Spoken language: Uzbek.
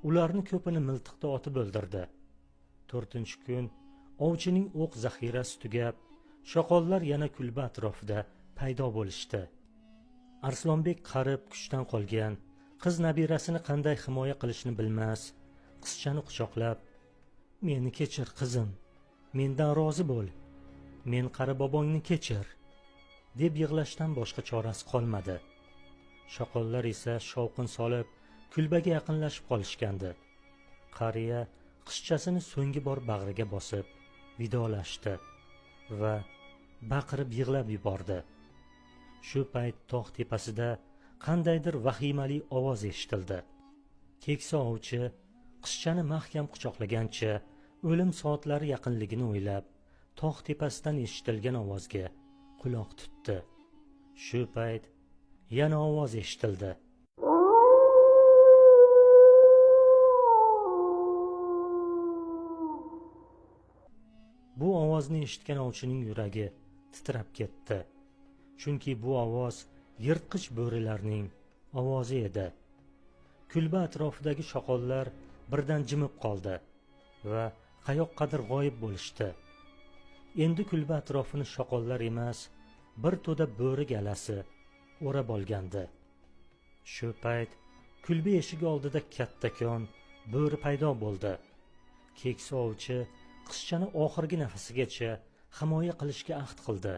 Ularni ko'pini miltiqda otib o'ldirdi. 4-kun ovchining o'q zaxirasi tugab, shoqollar yana kulba atrofida paydo bo'lishdi. Arslonbek qarib kuchdan qolgan, qiz nabirasini qanday himoya qilishni bilmas, qizchani quchoqlab, "Meni kechir qizim, mendan rozi bo'l, men qari bobongni kechir", deb yig'lashdan boshqa chorasi qolmadi. Shoqollar esa shovqin solib kulbaga yaqinlashib qolishgandi. Qariya qizchasini so'nggi bor bag'riga bosib vidolashdi va baqirib yig'lab yubordi. Shu payt tog' tepasida qandaydir vahimali ovoz eshitildi. Keksa ovchi qizchani mahkam quchoqlagancha o'lim soatlari yaqinligini o'ylab, tog' tepasidan eshitilgan ovozga quloq tutdi. Shu payt yana ovoz eshitildi. Bu ovozni eshitgan ovchining yuragi titrab ketdi. Chunki bu ovoz yirtqich bo'rilarning ovozi edi. Kulba atrofidagi shoqollar birdan jimib qoldi va qayoqqadir g'oyib bo'lishdi. Endi kulba atrofini shoqollar emas, bir to'da bo'ri galasi o'rab olgandi. Shu payt kulba eshigi oldida kattakon bo'ri paydo bo'ldi. Keksa ovchi qizchani oxirgi nafasigacha himoya qilishga ahd qildi.